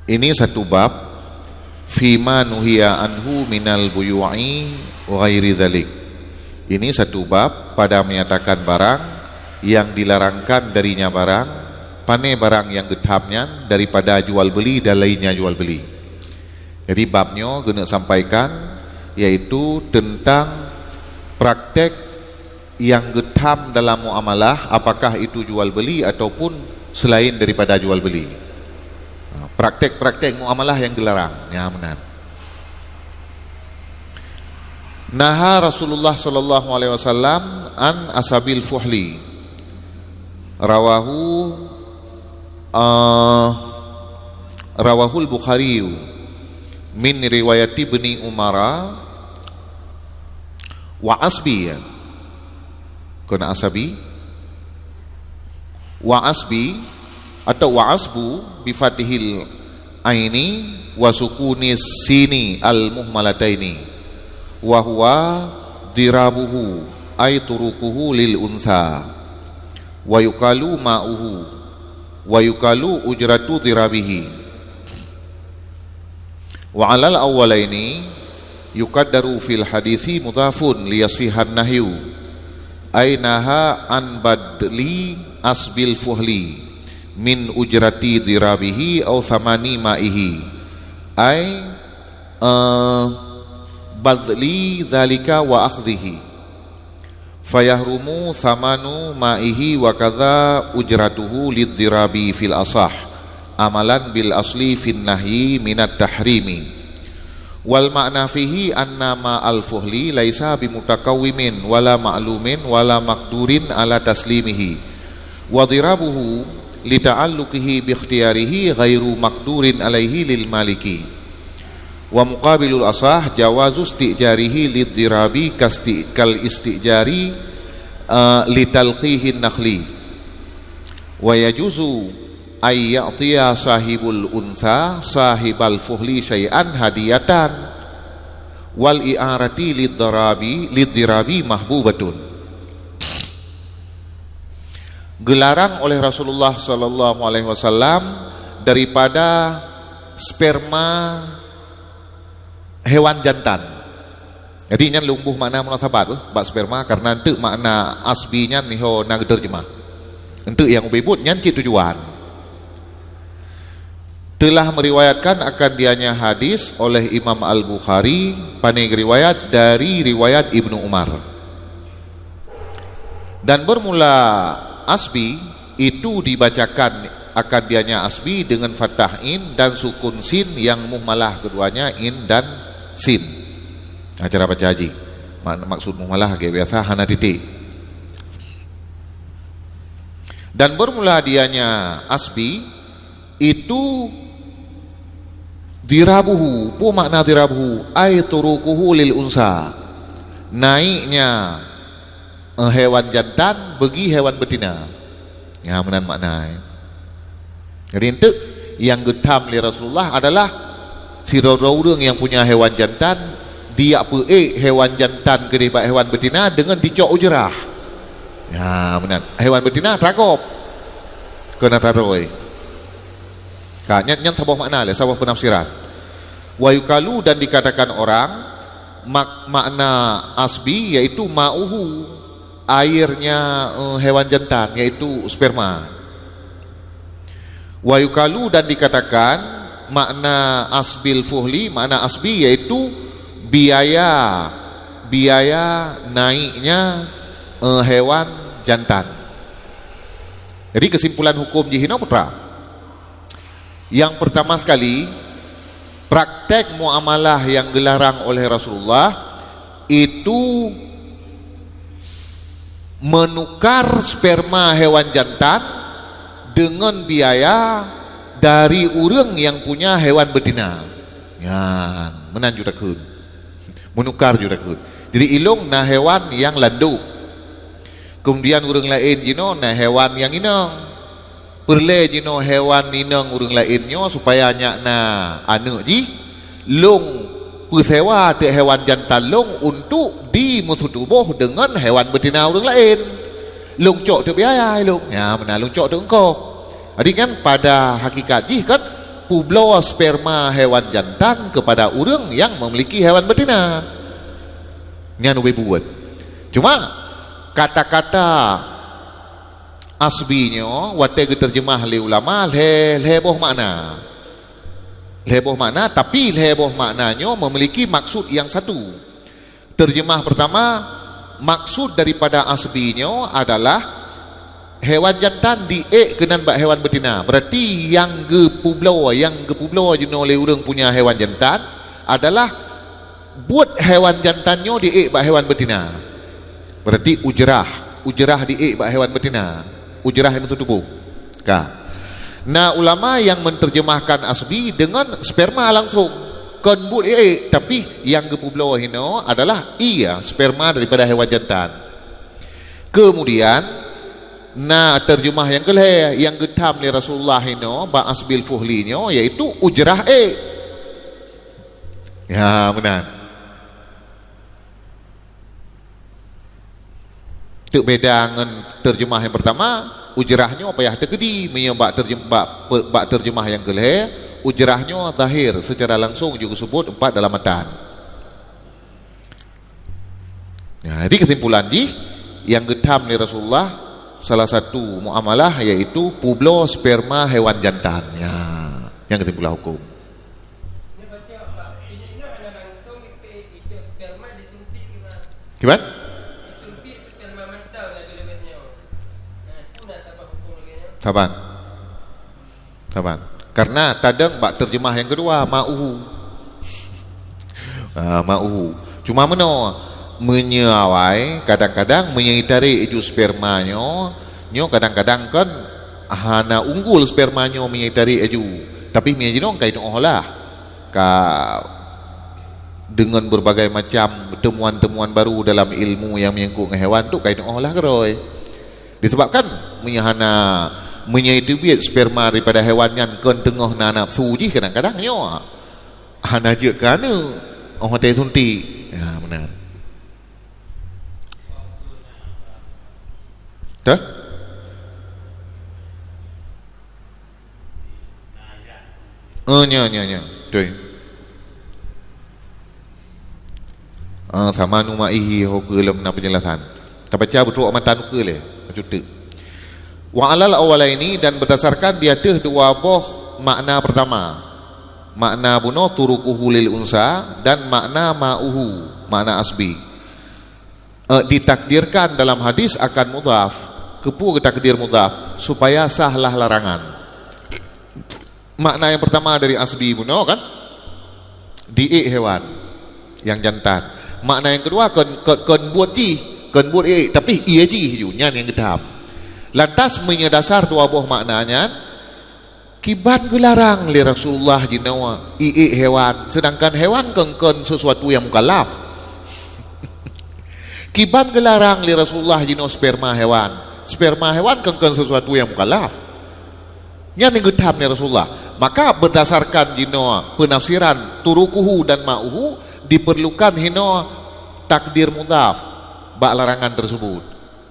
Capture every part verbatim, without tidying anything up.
Ini satu bab, fima nuhiya anhu minal buyu'i wa ghairi dzalik. Ini satu bab pada menyatakan barang yang dilarangkan darinya barang, pane barang nyang geutham nyan daripada jual beli dan lainnya jual beli. Jadi bab nyoe geuneuk sampaikan, yaitu tentang praktek nyang geutham dalam muamalah, apakah itu jual beli ataupun selain daripada jual beli. Ha, praktek-praktek muamalah nyang geularang, nyan meunan. Naha Rasulullah sallallahu alaihi wasallam an asabil fuhli. Rawahu, ah, rawahul Bukhari min riwayat Ibni Umara wa asbi. Kena asabi. Wa asbi atau wa asbu bi fathil aini wa sukuni sini al muhmalataini. Wa huwa dirabuhu ay turukuhu lil untha. Wa yukalu ma'uhu. Wa yukalu ujratu dirabihi. Wa alal awwalaini yukaddaru fil hadithi mudhafun liyasihan nahyu. Ay naha an badli asbil fuhli min ujrati dirabihi au thamani ma'ihi. Ay, eh, badli dzalika wa akhdhihi. Fayahrumu thamanu ma'ihi wa kadza ujratuhu lidzirabi fil asah, amalan bil asli fin nahyi minat tahrimi. Wal ma'na fihi anna ma al fuhli laisa bimutakawwimin wala ma'lumin wala maqdurin ala taslimihi. Wa dirabuhu li ta'alluqihi bi ikhtiyarihi ghairu maqdurin alaihi lil maliki. Wa muqabilul asah jawazu istijarihi lidzirabi kasti-, kal istijari, eh, litalqihin nakhli. Wa yajuzu ay ya'tiya sahibul untha sahibal fuhli syai'an hadiyatan wal i'arati lidzirabi, lidzirabi mahbubatun. Geularang oleh Rasulullah sallallahu alaihi wasallam daripada sperma hewan jantan. Jadi nyan lôn boh makna munasabat beuh bak sperma, karena enteuk makna asbi nyan nyoe na geuteurjeumah. Enteuk nyang ubé buet nyan cit tujuan. Telah meriwayatkan akan dianya hadis oleh Imam Al-Bukhari, pane geuriwayat dari riwayat Ibnu Umar. Dan bermula asbi itu dibacakan akan dianya asbi dengan fathah in dan sukun sin yang muhmalah keduanya in dan sin. Nah, cara baca haji. Mak-, maksud muhmalah kayak biasa hana titik. Dan bermula dianya asbi itu dirabuhu. Apa makna dirabuhu? Ai turukuhu lil unsa. Naiknya, eh, hewan jantan bagi hewan betina. Ya, meunan makna, eh. Jadi enteuk nyang geutham lé Rasulullah adalah sidroe-droe ureuëng nyang punya hewan jantan, dijak peuék hewan jantan keudeh bak hewan betina deungon jicok ujrah. Ya, meunan. Hewan betina taragop. Keunan taroi. Ka, nyan, nyan saboh makna lé, saboh penafsiran. Wa yukalu, dan dikatakan orang, mak-, makna asbi yaitu ma'uhu, airnya, eh, hewan jantan, yaitu sperma. Wa yukalu, dan dikatakan makna asbil fuhli, makna asbi yaitu biaya, biaya naiknya, eh, hewan jantan. Jadi kesimpulan hukum jih inoe putra. Yang pertama sekali, praktek muamalah yang dilarang oleh Rasulullah itu menukar sperma hewan jantan dengan biaya dari ureuëng yang punya hewan betina. Nyan, meunan ju takheun. Menukar ju takheun. Jadi ilong na hewan yang landok. Kemudian ureuëng laén jinoe na hewan yang inong. Peureulée jinoe hewan inong ureuëng laén nyoe supaya nyak na aneuëk jih, lôn peusewa teuk hewan jantan lôn untuk dimeuseutuboh deungon hewan beutina ureuëng laén. Lôn cok teuk biaya lôn. Ya, meunan lôn cok teuk eungkôt. Jadi kan pada hakikat jih kan Peubloe sperma hewan jantan kepada ureuëng nyang memiliki hewan betina. Nyan ubé buet. Cuma kata-kata asbi nyoe watée geuterjemah lé ulama lhée, lhée boh makna. Lhée boh makna, tapi lhée boh makna nyoe memiliki maksud yang satu. Terjemah pertama, maksud daripada asbi nyoe adalah hewan jantan diék keunan bak hewan betina. Berarti nyang geupeubloe, nyang geupeubloe jinoe lé ureuëng punya hewan jantan adalah buet hewan jantan nyoe diék bak hewan betina. Berarti ujrah, ujrah diék bak hewan betina. Ujrah nyang meututoe tuboh. Ka. Na ulama nyang menterjemahkan asbi dengan sperma langsung. Kon buet ék, tapi nyang geupeubloe hinoe adalah iya sperma daripada hewan jantan. Kemudian na terjemah nyang keulhée nyang geutham lé Rasulullah hinoe bak asbil fuhli nyoe, yaitu ujrah ék. Ya, meunan. Teuk beda ngon terjemah nyang pertama, ujrah nyoe payah teukeudi, meunyoe bak terjem-, bak, bak terjemah nyang keulhée, ujrah nyoe zahir secara langsung jeuet geuseubut empat dalam matan. Nah, jadi kesimpulan jih, nyang geutham lé Rasulullah salah satu muamalah yaitu peubloe sperma hewan jantan. Ya, nyang kesimpulan hukum. Kiban? Saban. Saban. Karena tadong bak terjemah nyang keudua, ma'uhu. Ah, ma'uhu. Cuma meunoe, meunyoe awai, kadang-kadang meunyoe itarek aju sperma nyoe, nyoe kadang-kadang kan hana unggul sperma nyoe meunyoe itarek aju. Tapi meunyoe jinoe ka inoe lah. Ka deungon berbagai macam temuan-temuan baru dalam ilmu nyang menyangkut ngon hewan tu ka inoe lah keudroe. Disebabkan meunyoe hana, meunyoe iteubiet sperma daripada hewan nyan kon teungoh na nafsu jih, kadang-kadang nyoe hana jeuet keu aneuëk, óh watée suntik. Ya, meunan. Tah? Oh, nya, nya, nya. Betul. Ah, sama nu ma'ihi ho ke lom na penjelasan. Tabaca beutôi matan ukeue lé, bacut teuk. Wa alal awalaini, dan berdasarkan di ateueh dua boh makna pertama. Makna bunoe turukuhu lil unsa dan makna ma'uhu, makna asbi. Eh, ditakdirkan dalam hadis akan mudhaf. Keupeue geutakdir mudhaf? Supaya sah lah larangan. Makna nyang pertama dari asbi bunoe kan? Diék hewan nyang jantan. Makna nyang keudua kon, kon, kon buet jih, kon buet ék, tapi iya jih ju, nyan nyang geutham. Lantas meunyoe dasar dua boh makna nyan, kiban geularang lé Rasulullah jinoe iék hewan, sedangkan hewan kon, kon sesuatu nyang mukallaf. Kiban geularang lé Rasulullah jinoe sperma hewan. Sperma hewan kon, kon sesuatu nyang mukallaf. Nyan nyang geutham lé Rasulullah. Maka berdasarkan jinoe penafsiran turukuhu dan ma'uhu diperlukan hinoe takdir mudhaf bak larangan tersebut.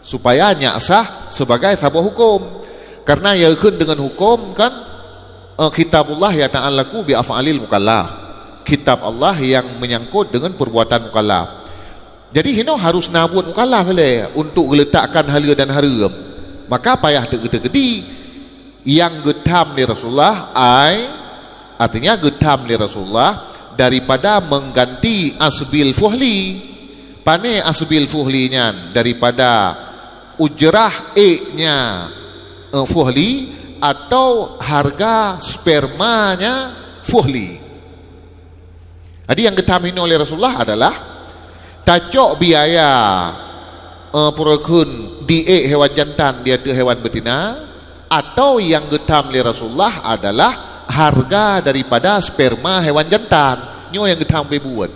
Supaya nyak sah sebagai saboh hukum. Karena ya kheun deungon hukum kan, eh, kitabullah yata'allaku bi af'alil mukallaf. Kitab Allah yang menyangkut dengan perbuatan mukallaf. Jadi hinoe harus na buet mukallaf lé untuk geuletakkan haleue dan hareuem. Maka payah teukeudi-keudi nyang geutham lé Rasulullah ai, artinya geutham lé Rasulullah daripada mengganti asbil fuhli. Pane asbil fuhli nyan? Daripada ujrah éknya, eh, fuhli atau harga spermanya fuhli. Jadi nyang geutham hinoe lé Rasulullah adalah tacok biaya, eh, peureukheun diék hewan jantan di ateueh hewan betina, atau nyang geutham lé Rasulullah adalah harga daripada sperma hewan jantan. Nyoe nyang geutham ubé buet.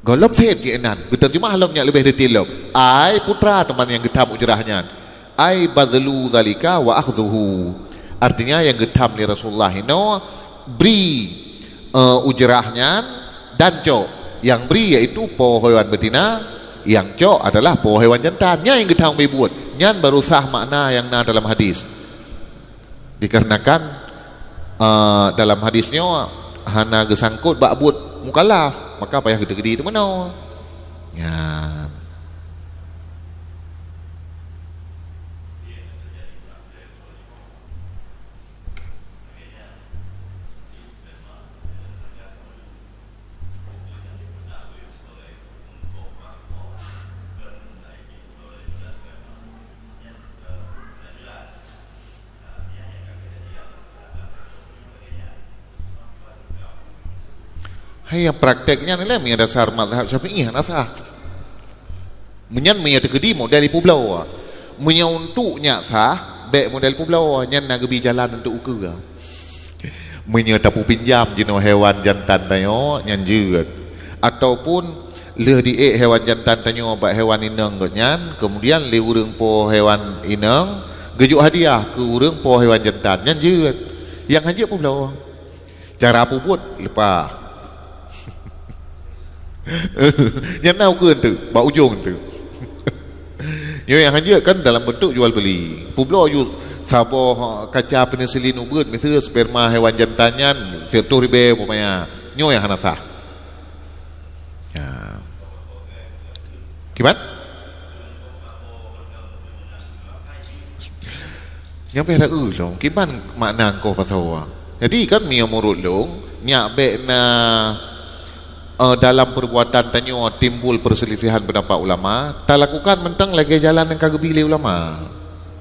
Gohlom seb jih inan, geuteurjeumah lom nyak leubeh detail lom. Ai putra teuma nyang geutham ujrah nyan. Ai badlu dzalika wa akhdzuhu. Artinya nyang geutham lé Rasulullah hinoe bri, eh, ujrah nyan dan cok. Nyang bri yaitu po hewan betina, nyang cok adalah po hewan jantan. Nyan nyang geutham ubé buet. Nyan baru sah makna nyang na dalam hadis. Dikarenakan Eh, dalam hadis nyoe hana geusangkot bak buet mukallaf, maka payah geuteugedi teumeunoe. Nyan. Hai nyang praktek nyan lé meunyoe dasar mazhab Syafi'i hana sah. Meunyan meunyoe teukeudi model ipubloe. Meunyoe untuk nyak sah, bèk model publoe, nyan na geubi jalan untuk ukeue. Meunyoe tapeupinjam jinoe hewan jantan tanyoe, nyan jeuet. Ataupun lheueh diék hewan jantan tanyoe bak hewan inong geuh nyan, kemudian lé ureuëng po hewan inong geujok hadiah keu ureuëng po hewan jantan, nyan jeuet. Nyang hanjeuet publoe. Cara peubuet leupah. Nyan na ukeue teuk, bak ujong teuk. Nyoe nyang hanjeuet kan dalam bentuk jual beli. Publoe ju saboh kaca penisilin ubeut, miseue sperma hewan jantan nyan seratus ribèe umpamanya. Nyoe nyang hana sah. Ya. Kiban? Nyang pih rayeuk lom, kiban makna engkoh pasoe. Jadi kan meunyoe meunurot lôn, nyak bèk na, eh, dalam perbuatan tanyoe timbul perselisihan pendapat ulama, talakukan mantong lagèe jalan nyang ka geubi lé ulama.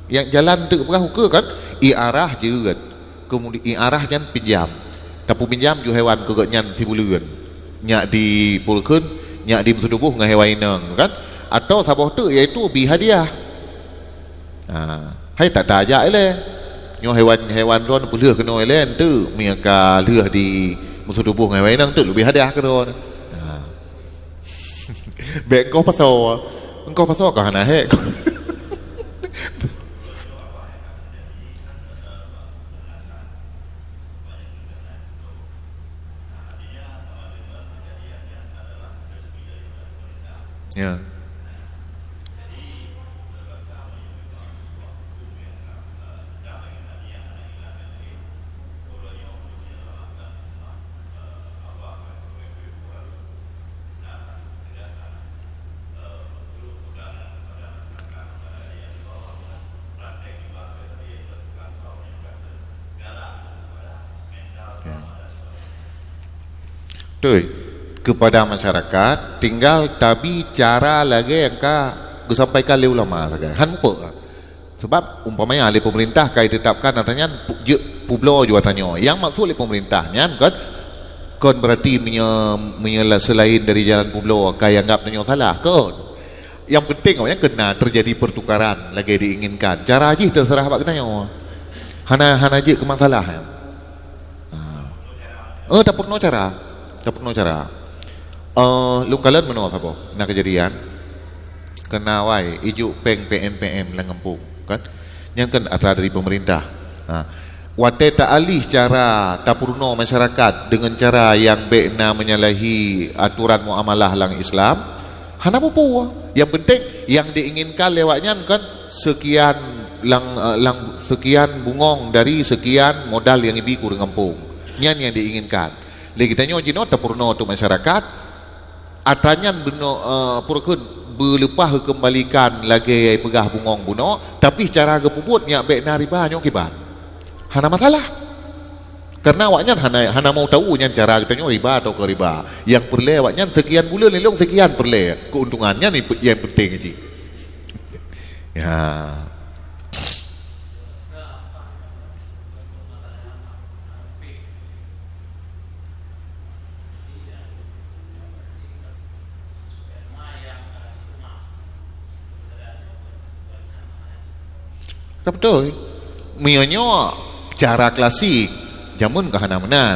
Nyang jalan teuk peugah ukeue kan, iarah jeuet. Kemudian iarah nyan pinjam. Tapeupinjam ju hewan keu geuh nyan sibuleuen. Nyak di pulkheun, nyak di meuseutubôh ngon hewan inong kan. Atau saboh teuk yaitu bi hadiah. Ha, hai that tajak ilèe. Nyoe hewan-hewan droe peulheueh keunoe ilèe enteuk meunyoe ka lheueh di meuseutubôh ngon hewan inong enteuk lôn bi hadiah keu droe. Ha. Bèk engkoh pasoe. Engkoh pasoe ka hana hék. Ya. Beutôi. Kepada masyarakat, tinggal tabi cara lagèe nyang ka geusampaikan lé ulama sagai. Han muphom. Sebab umpamanya lé pemerintah ka ditetapkan atra nyan pu-, jeuet publoe ju atra nyoe. Nyang maksud lé pemerintah nyan kan, kon berarti meunyoe, meunyoe la-, selain dari jalan publoe ka ianggap tanyoe salah, kon. Nyang penting awaknyan keu na terjadi pertukaran lagèe diinginkan. Cara jih teuseurah bak geutanyoe. Hana, hana jeuet keu masalah nyan. Ha. Eh, tapeurunoe cara. Tapeurunoe cara. Eh, lôn kalon meunoe saboh. Na keujadian. Keu na awai ijok péng P M P M lam gampông, kan? Nyan kan atra dari pemerintah. Ha. Watèe taaléh cara tapeurunoe masyarakat deungon cara nyang bèk na menyalahi aturan muamalah lam Islam, hana peue-peue. Nyang penting, nyang diinginkan lé awaknyan kan sekian lang, eh, lang, sekian bungong dari sekian modal nyang ibi keu ureueng gampông. Nyan nyang diinginkan. Lé geutanyoe jinoe tapeurunoe untuk masyarakat, atra nyan bunoe, eh, peureukheun beuleupah geukeumbalikan lagèe peugah bungong bunoe, tapi cara geupeubuet nyak bèk na riba nyoe kiban. Hana masalah. Karena awaknyan hana, hana mau tahu nyan cara geutanyoe riba atau kon riba. Nyang peureulèe awaknyan sekian buleuen lé lôn sekian peureulèe keuntungan nyan nyang penting cit. Ya. Ka beutôi. Meunyoe nyoe cara klasik, jameun ka hana meunan.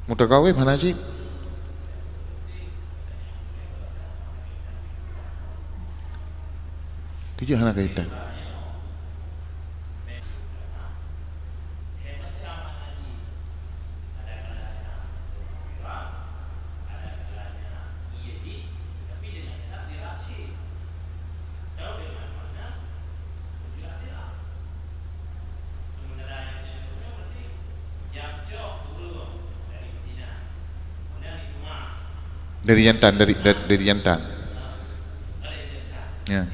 Mutakawim hana cit. Keujeuet hana kaitan. Dari jantan, dari, dari, dari jantan. Ya.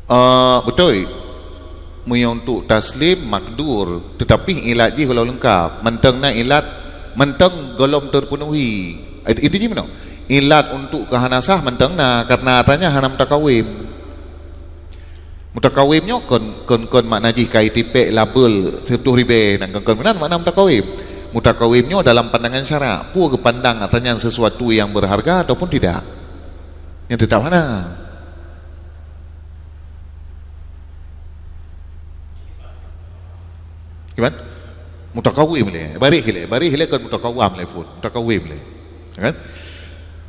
Ah, beutôi. Meunyoe untuk taslim makdur, tetapi ilat jih ulôn leungkap. Mantong na ilat, mantong gohlom terpenuhi. Eh, inti jih meunoe. Ilat untuk keu hana sah mantong na, karena atra nyan hana mutakawim. Mutakawim nyoe kon, kon, kon makna jih ka itipék label sireutoh ribée, dan kon, kon meunan makna mutakawim. Mutakawim nyoe dalam pandangan syarak, peue geupandang atra nyan sesuatu yang berharga ataupun tidak. Nyang teutap hana. Kiban? Mutakawim lé. Barih lé. Barih lé kon mutakawam lé phon. Mutakawim lé. Kan?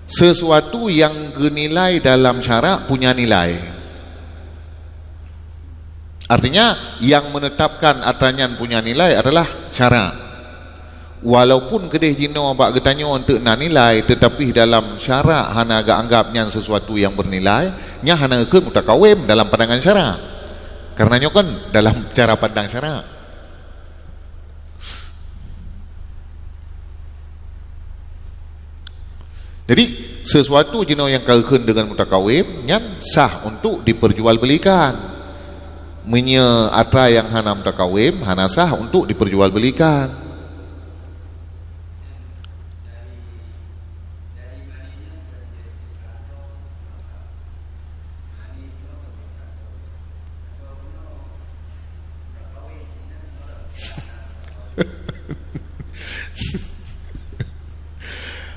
Sesuatu yang genilai dalam syarak punya nilai. Artinya, yang menetapkan atra nyan punya nilai adalah syarak. Walaupun keudeh jinoe bak geutanyoe eunteuk na nilai, tetapi dalam syarak hana geuanggap nyan sesuatu yang bernilai, nyan hana geukheun mutakawim dalam pandangan syarak. Karena nyoe kan dalam cara pandang syarak. Jadi, sesuatu jinoe nyang ka geukheun deungon mutakawim, nyan sah untuk diperjualbelikan. Meunyoe atra nyang hana mutakawim, hana sah untuk diperjualbelikan.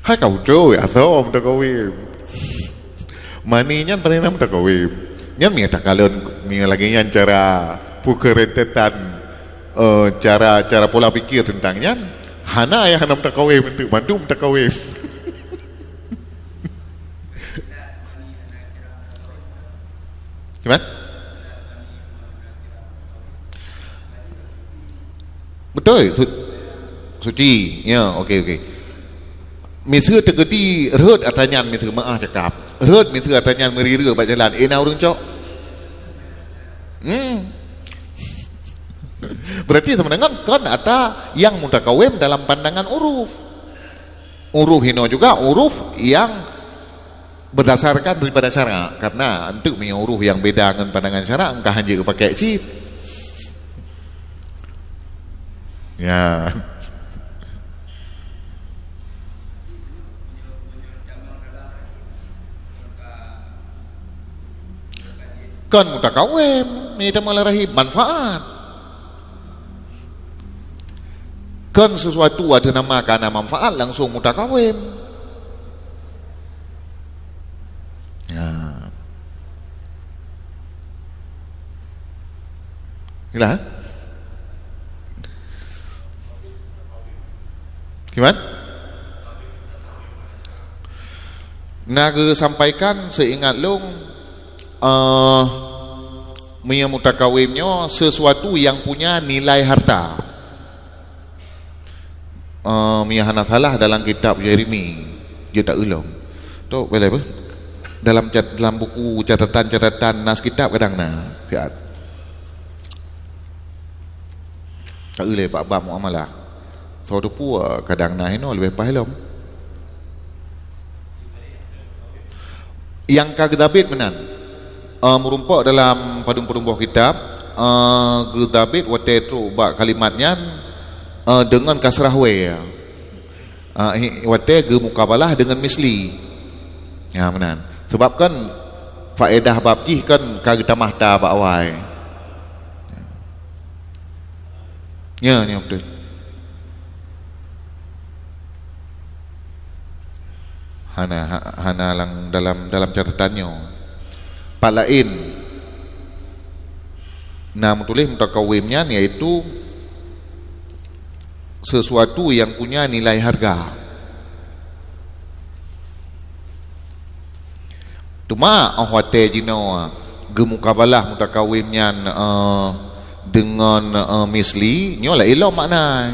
Hai ka beutôi, asoe mutakawim. Mani nyan paléng na mutakawim. Nyan mie takalon, mie lagée nyan cara peukerentetan, eh, cara, cara pola pikir tentang nyan. Hana nyang hana mutakawim, untuk mandum mutakawim. Gimana? Beutôi, su-, suci. Ya, okey, okey. Miseue teukeudi rhot atra nyan, miseue meu'ah cakap. Rhot miseue atra nyan meurireue bak jalan, eh na ureuëng cok. Hmm. Berarti sebenarnya kon atra nyang mutakawim dalam pandangan uruf. Uruf hino juga uruf yang berdasarkan daripada syarak. Karena untuk meunyoe uruf nyang beda ngon pandangan syarak, engkah hanjeuet geupakai cit. Ya. Kon mutakawim, mita mala rahim, manfaat. Kon sesuatu ada nama karena manfaat langsung mutakawim. Ya. Gila, eh? Gimana? Na geusampaikan seingat lôn, eh, meunyoe mutakawim nyoe sesuatu yang punya nilai harta. Eh, meunyoe hana salah dalam kitab Jeremi, jeuet taeu lom. Tu boleh apa? Dalam cat-, dalam buku catatan-catatan nas kitab kadang na siat. Taeu lé bab-bab muamalah. Soe teupeu kadang na hino leubeh paih lom. Nyang ka geuzabit meunan. Eh, meurumpok dalam padum-padum boh kitab, eh, geuzabit watée trok bak kalimat nyan, eh, deungon kasrah we. Eh, hi-, watée geumukabalah deungon misli. Ya, meunan. Sebab kan faedah bab jih kan ka geutamah ta bak awai. Ya, ya betul. Hana, ha-, hana lam, dalam, dalam catatan nyoe. Pat laén na meutuléh mutakawim nyan, yaitu sesuatu yang punya nilai harga. Teuma óh watée jinoe geumukabalah mutakawim nyan, eh, deungon, eh, misli, nyoe laén lom makna.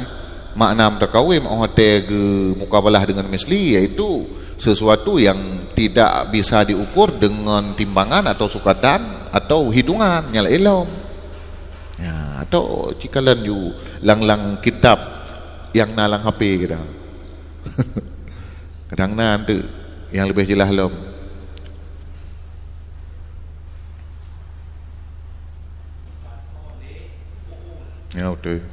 Makna mutakawim óh watée geumukabalah deungon misli, yaitu sesuatu yang tidak bisa diukur dengan timbangan atau sukatan, Atau hitungan nyang laén lom. Ya, atau cikalon ju lang-lang kitab nyang na lam H P kita. Kadang na tu nyang leubeh jeulaih lom. Ya, beutôi.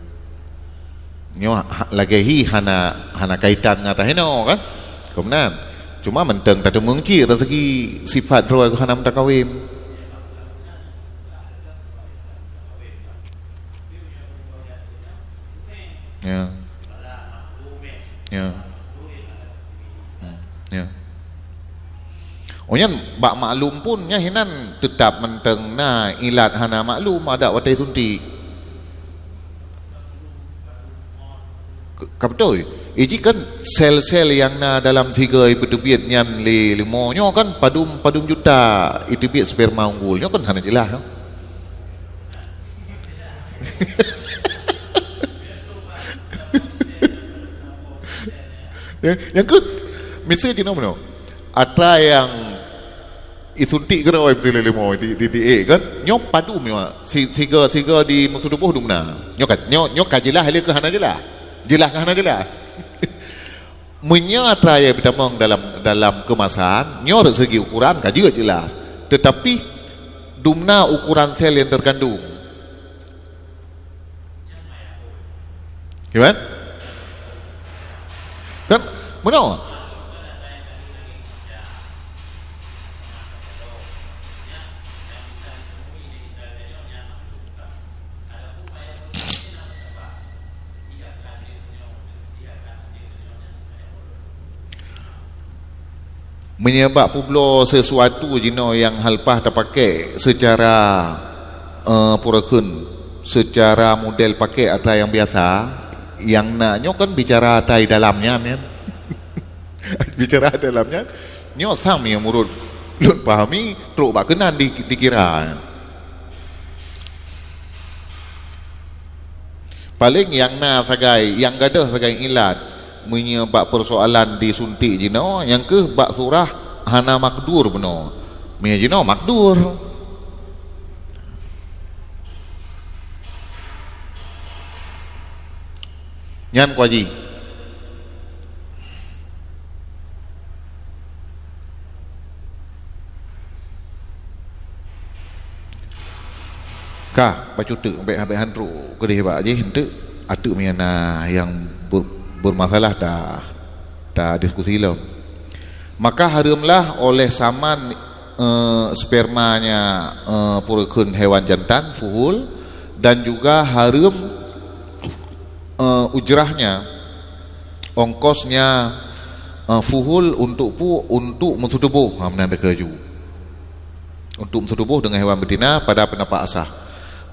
Nyoe ha-, lagèe hi hana, hana kaitan ngon ata hinoe kan? Keu meunan. Cuma mantong tateumeung cit dari segi sifat droe hana meutakawim. Ya. Ya. Hmm. Ya. Oh nyan bak maklum pun nyan hinan teutap mantong na ilat hana maklum adak watèe suntik. Ka, ka beutôi. Iji kan sel-sel nyang na dalam sigoe ipeuteubiet nyan lé leumo nyoe kan padum, padum juta iteubiet sperma unggul. Nyoe kan hana jeulaih, kan? Ya, nyang keuh, miseu jinoe bunoe. Atra nyang isuntik keudroe miseu lé leumo di, di, di ék kan. Nyoe padum nyoe. Si, sigoe, sigoe di meusu tuboh dumna. Nyoe ka, nyoe, nyoe ka jeulaih lé keu hana jeulaih. Jeulaih keu hana jeulaih. Meunyoe atra nyang itamong dalam, dalam keumasan, nyoe dari segi ukuran ka jeuet jeulaih. Teutapi dumna ukuran sel nyang teukandong. Gimana? Kan? Meunoe. Meunyoe bak peubloe sesuatu jinoe nyang hana leupah tapakék seucara, eh, peue kheun, seucara model pakék atra nyang biasa, nyang na nyoe kan bicara atra dalam nyan, kan? Bicara dalam nyan, nyoe sang meunurot lôn pahami trok bak keunan di, dikira. Paléng nyang na sagai, nyang gadôh sagai ilat, meunyoe bak peusoalan di suntik jinoe, nyang keuh bak surah hana makdur bunoe. Meunyoe jinoe makdur. Nyan Ku Haji. Ka, bacut teuk, bèk, bèk han trok keudeh bak jih, enteuk ateueh meunan nyang ber-, bermasalah ta, ta diskusi lom. Maka hareuemlah oleh saman, eh, spermanya, eh, peue kheun hewan jantan, fuhul, dan juga hareuem, eh, ujrahnya, ongkosnya, eh, fuhul untuk pu-, untuk meusu tuboh, ha, meunan teuka ju. Untuk meusu tuboh deungon hewan beutina pada peundapat asah.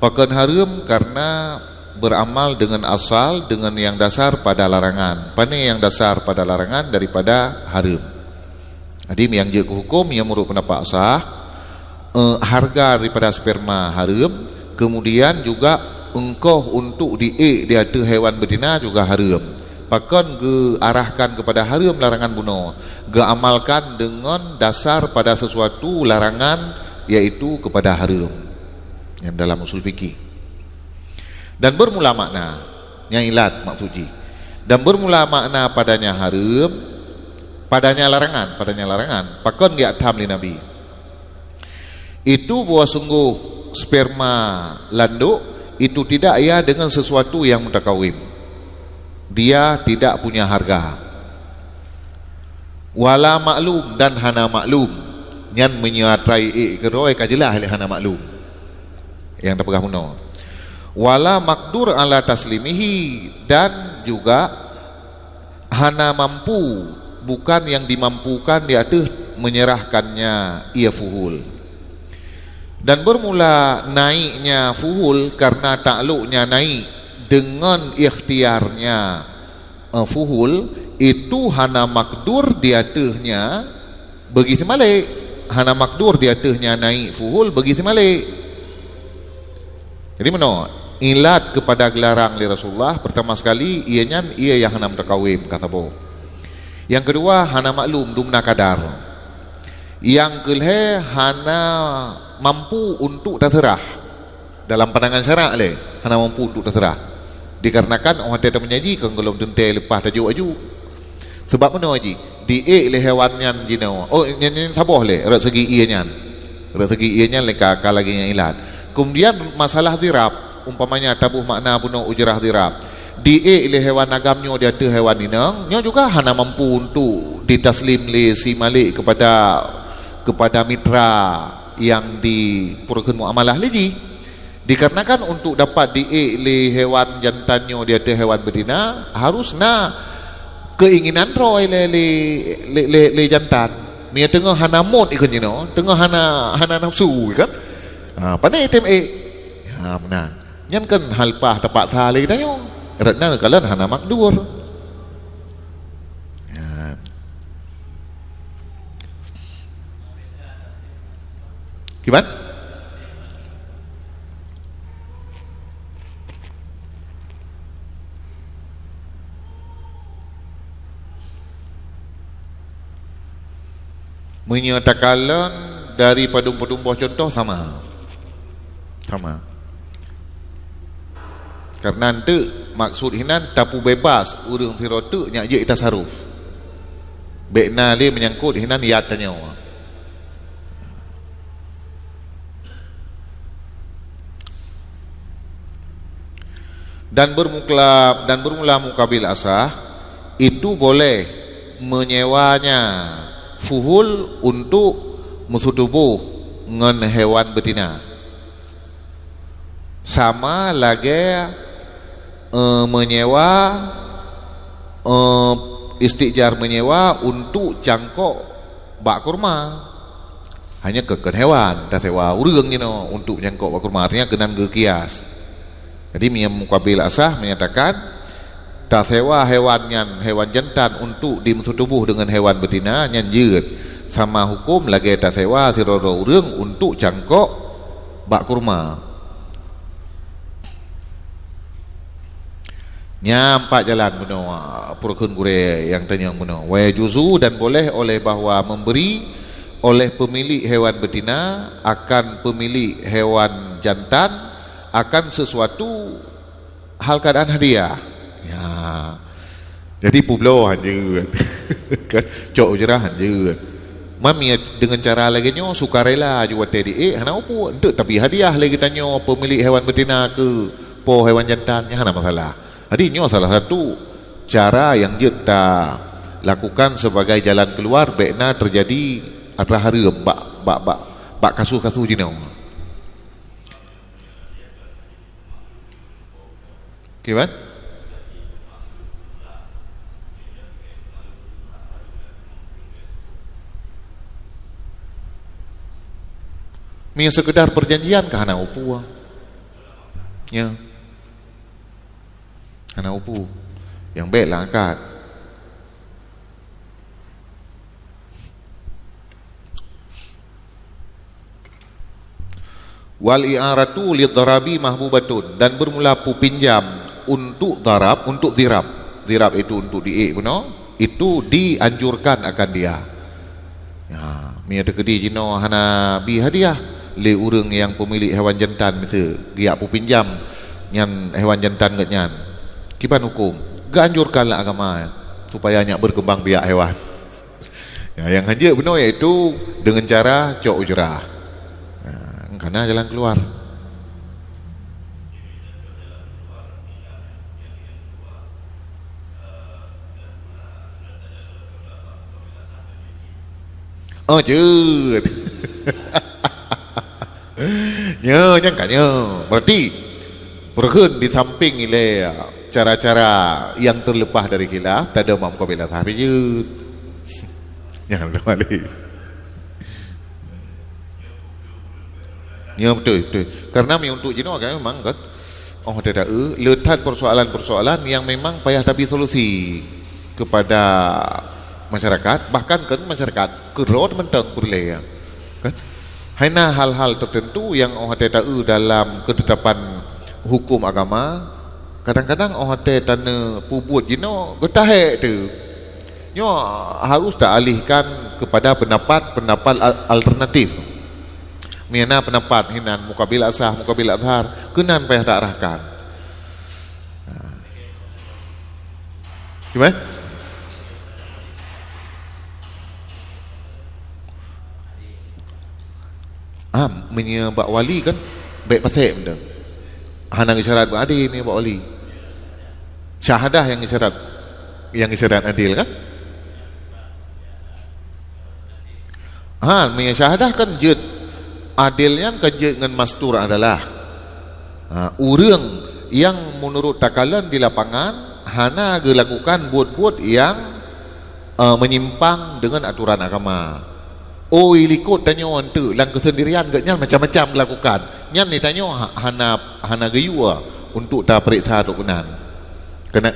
Pakon hareuem karena beramal dengan asal, dengan yang dasar pada larangan. Pane nyang dasar pada larangan daripada hareuem. Jadi, nyang jeuet keu huköm, nyang meunurot peundapat sah, eh, hareuga daripada sperma hareuem, kemudian juga ongkoh untuk diék di ateueh hewan beutina juga hareuem. Pakon geuarahkan keupada hareuem larangan bunoe, geuamalkan deungon dasar pada sesuatu larangan, yaitu keupada hareuem. Nyang dalam usul fikih. Dan bermula makna, nyang ilat maksud jih. Dan bermula makna padanya hareuem, padanya larangan, padanya larangan. Pakon geujak tham lé Nabi. Itu bahwa sungguh sperma landok itu tidak ia dengan sesuatu yang mutakawim. Dia tidak punya harga. Wala maklum dan hana maklum. Nyan meunyoe atra ék keudroe ka jeulaih lé hana maklum. Nyang tapeugah bunoe. Wala makdur ala taslimihi, dan juga hana mampu, bukan yang dimampukan di ateueh menyerahkannya ia fuhul. Dan bermula naiknya fuhul karena takluknya naik dengan ikhtiarnya, eh, fuhul, itu hana makdur di ateuehnya bagi seumalek. Hana makdur di ateuehnya naik fuhul bagi seumalek. Jadi meunoe, ilat keupada geularang lé Rasulullah, pertama sekali, ia nyan ia nyang hana meutakawim, ka saboh. Nyang keudua, hana maklum, dumna kadar. Nyang keulhèe, hana mampu untuk taseurah. Dalam pandangan syarak lé, hana mampu untuk taseurah. Dikarenakan 'oh watèe tameunyaji kon gohlom teuntèe leupah tajok aju. Sabab meunoe jih, diék lé hewan nyan jinoe. Oh, nyan, nyan saboh lé, rot segi ie nyan. Rot segi ie nyan lé ka, ka lagèe nyang ilat. Kemudian masalah zirab, umpamanya taboh makna bunoe ujrah zirab. Diék lé hewan agam nyoe di ateueh hewan inong, nyoe juga hana mampu untuk ditaslim lé si malik kepada, kepada mitra nyang dipeureukeuen muamalah lé jih. Dikarenakan untuk dapat diék lé hewan jantan nyoe di ateueh hewan betina, harus na keinginan droe lé, lé, lé, lé, lé jantan. Meunyo teungoh hana mot ikheun jinoe, teungoh hana, hana nafsu kan. Ha, pane item ék. Ha, meunan. Nyan kan hal pah tapaksa lé geutanyoe. Rot na kalon hana makdur. Ya. Kiban? Meunyoe takalon dari padum-padum boh cuntoh sama. Sama. Karena enteuk maksud hinan tapeubeubaih ureuëng sidroe teuk nyang jeuet tasaruf. Bék na lé meunyangkot hinan yat tanyoe. Dan bermukla-, dan bermula mukabil asah, itu boleh menyewanya fuhul untuk meuseutubôh ngon hewan betina. Sama lagée, eh, meunyewa, eh, istijar meunyewa untuk cangkok bak kurma. Hanya keu, keu hewan, tasewa ureuëng jinoe untuk cangkok bak kurma. Artinya keunan geukias. Jadi, meunyoe mukabil asah menyatakan, tasewa hewan nyan, hewan jantan untuk dimeuseutubôh deungon hewan betina, nyan jeuet. Sama huköm lagée tasewa sidroe-droe ureuëng untuk cangkok bak kurma. Nyan pat jalan bunoe, peureukheun gurée nyang tanyong bunoe. Wa yajuzu, dan boleh oleh bahwa memberi oleh pemilik hewan betina akan pemilik hewan jantan akan sesuatu hal keadaan hadiah. Ya. Jadi peubloe hanjeuet. Kan? Cok ujrah hanjeuet. Mami deungon cara lagée nyoe sukarela ju watée diék hana upu. Enteuk tapi hadiah lé geutanyoe pemilik hewan betina keu po hewan jantan, nyan hana masalah. Jadi nyoe salah satu cara nyang jeuet ta lakukan sebagai jalan keluar bék na teujadi atra hareuem bak, bak, bak, bak kasus-kasus jinoe. Kiban? Meunyoe sekedar perjanjian ka hana upu. Ya. Hana upu. Nyang bék lah angkat. Wal i'aratu lidharabi mahbubatun, dan bermula peupinjam untuk dharab, untuk dhirab. Dhirab itu untuk diék bunoe, itu dianjurkan akan dia. Ya, meunyoe teukeudi jinoe hana bi hadiah lé ureuëng nyang peumilék hewan jantan, miseue geujak peupinjam nyan hewan jantan geuhnyan. Kiban huköm? Geuanjurkan lé agama supaya nyak berkembang biak hewan. Ya, nyang hanjeuet bunoe yaitu deungon cara cok ujrah. Ya, kana jalan keluar. Oh, jeuet. Nyoe, nyang ka nyoe. Berarti, peureugeuen di samping ilée cara-cara nyang teuleupah dari khilaf, tadong mak mukabilah sahabat jeuet. Nyang teubalik. Ya, betul, betul. Karena mi untuk jinoe kan memang kan, oh, tidak, eh, le that persoalan-persoalan yang memang payah tabi solusi kepada masyarakat, bahkan kan masyarakat keudroe mantong peureulée, ya. Kan? Hana hal-hal tertentu yang oh, tidak, eh, dalam ketetapan hukum agama, kadang-kadang oh, tane pubuet jinoe geutahek tu. Nyoe harus taalihkan kepada pendapat-pendapat al-, alternatif. Meunyo na peundapat hinan mukabil asah, mukabil azhar, keunan payah ta arahkan. Gimana? Ah, meunyo bak wali kan, bèk pasék mantong. Hana geusyarat bak adé meunyo bak wali. Syahadah nyang geusyarat, nyang geusyarat adil kan? Ha, meunyo syahadah kan jeuet adil nyan kan jeuet ngon mastur adalah, ha, ureuëng nyang meunurot takalon di lapangan hana geulakukan buet-buet nyang, eh, meunyimpang deungon atoran agama. Oi, likot tanyoe eunteuk lam keusendirian geuhnyan macam-macam geulakukan. Nyan ni tanyoe ha-, hana, hana geuyue untuk tapeuriksa trok keunan. Keunan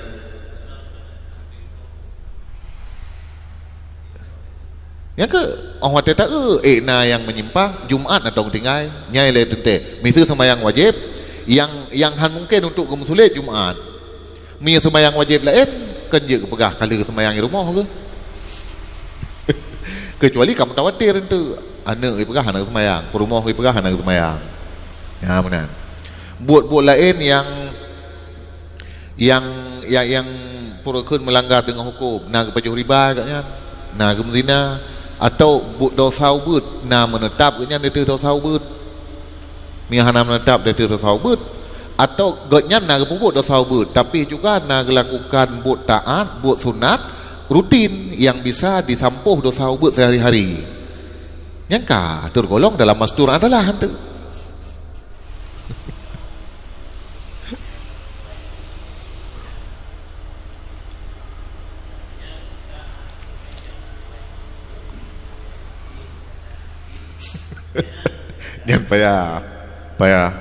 Nyang keu, óh watée ta-eu, ék na nyang meunyimpang, Jumat na tong tinggai, nyan ilée teuntée. Miseue seumayang wajéb, nyang, nyang hán mungken untuk geumeusulet Jumat. Meunyoe seumayang wajéb laén, kon jeuet geupeugah ka lheueh seumayang di rumoh geuh. Keucuali ka mutawatir eunteuk, aneuëk jipeugah hana seumayang, peurumoh jipeugah hana seumayang. Nyan meunan. Buet-buet laén nyang Nyang, nyang, nyang peureukheun meulanggar deungon huköm, na geupajoh riba geuhnyan, na geumeuzina, atawa buet desya ubit, na meuneutab geuhnyan di ateueh desya ubit. Meunyo hana meuneutab di ateueh desya ubit, atawa geuhnyan na geupeubuet desya ubit, tapi juga na geulakukan buet taát, buet sunat, rutin nyang bisa disampôh desya ubit seuhari-hari. Nyan ka teugolong dalam mastur adalah hantu. Nyan payah, payah.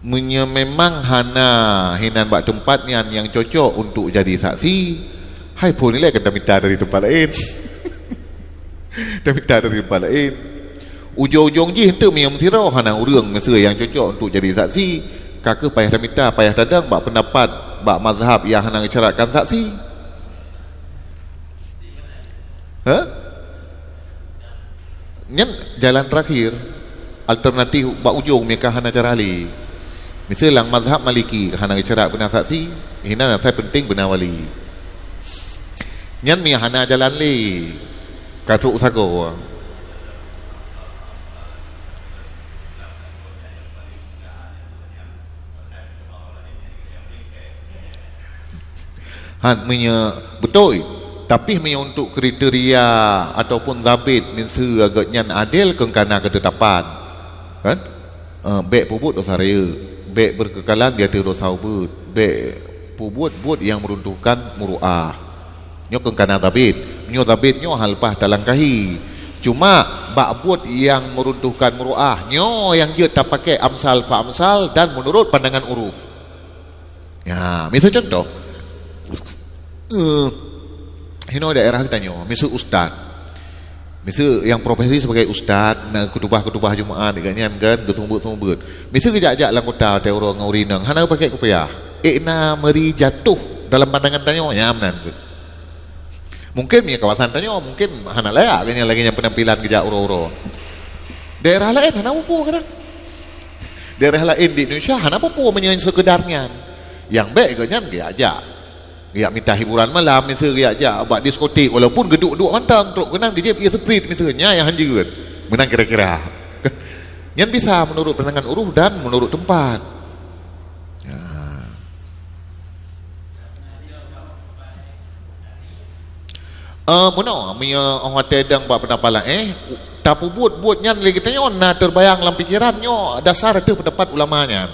Meunyoe memang hana hinan bak teumpat nyan nyang cocok untuk jadi saksi, hai phon ilée kan tamita dari teumpat laén. Tamita dari teumpat laén. Ujong-ujong jih eunteuk meunyoe meusidroe hana ureuëng miseue nyang cocok untuk jadi saksi, ka kheueh payah tamita, payah tadong bak peundapat bak mazhab nyang hana geusyaratkan saksi. Hah? Nyan jalan terakhir, alternatif bak ujong meunyoe ka hana cara lé. Miseue lam mazhab Maliki ka hana geusyarat beuna saksi, hinan asai penting beuna wali. Nyan meunyoe hana jalan lé, ka trok sagoe. Han, meunyoe beutôi. Tapi meunyoe untuk kriteria ataupun zabit miseue geuhnyan adil, kon kana keutetapan. Kan? Eh, bék peubuet desya rayeuk, bék beukeukalan di ateueh desya ubit, bék peubuet buet nyang meuruntuhkan muruah. Nyoe kon kana zabit. Meunyoe zabit nyoe haleupah talangkahi. Cuma bak buet nyang meuruntuhkan muruah, nyoe nyang jeuet tapaké amsal fa amsal dan meunurot pandangan uruf. Ya, miseue contoh. Eh, hinoe daerah geutanyoe, miseue ustaz. Miseue nyang profesi sebagai ustaz, na khutubah-khutubah Jumaat, geuhnyan kan, geuseumeubeuet-seumeubeuet. Miseue geujak-jak lam kota, watée uroe ngon ureuëng inong, hana geupaké kupiah. Ék na meuri jatoh dalam pandangan tanyoe, nyan meunan. Mungken meunyoe kawasan tanyoe, mungken hana layak geuhnyan lagée nyan peunampilan geujak uroe-uroe. Daerah laén hana peue-peue kadang. Daerah laén di Indonesia hana peue-peue meunyoe seukeudar nyan. Nyang bék geuhnyan geujak-jak. Geujak mita hiburan malam, miseue geujak-jak bak diskotik, walaupun geuduek-duek mantong, trok keunan geujép ie seuprit miseue, nyan nyang hanjeuet. Meunan kira-kira. Nyan bisa meunurot pandangan uruf dan meunurot teumpat. Ya. Eh, meunoe, meunyoe óh watée dong bak peundapat laén, eh, tapeubuet buet nyan lé geutanyoe na teubayang lam pikeran nyoe dasar ateueh peundapat ulama nyan.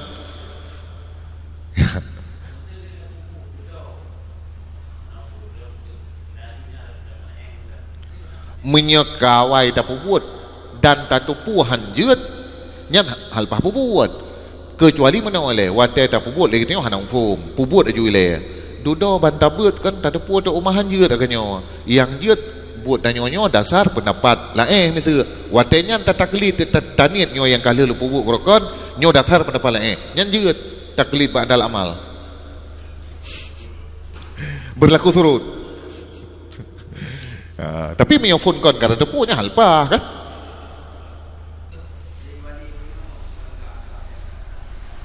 Meunyoe kawai tapeubuet dan tateupeue han jeuet, nyan haleupah peubuet. Keucuali meunoe lé, watée tapeubuet lé geutanyoe hana muphom, peubuet laju ilée. Dudoe ban tabeuet kon tateupeue teuk uma han jeuet geutanyoe. Nyang jeuet buet tanyoe nyoe dasar peundapat laén miseue. Watée nyan tataklid, ta-, taniet nyoe nyang ka lheueh peubuet beurokon, nyoe dasar peundapat laén. Nyan jeuet taklid ba'dal amal. Berlaku surut. Ah, tapi meunyoe phon kon ka teupeu nyan hal paih kan?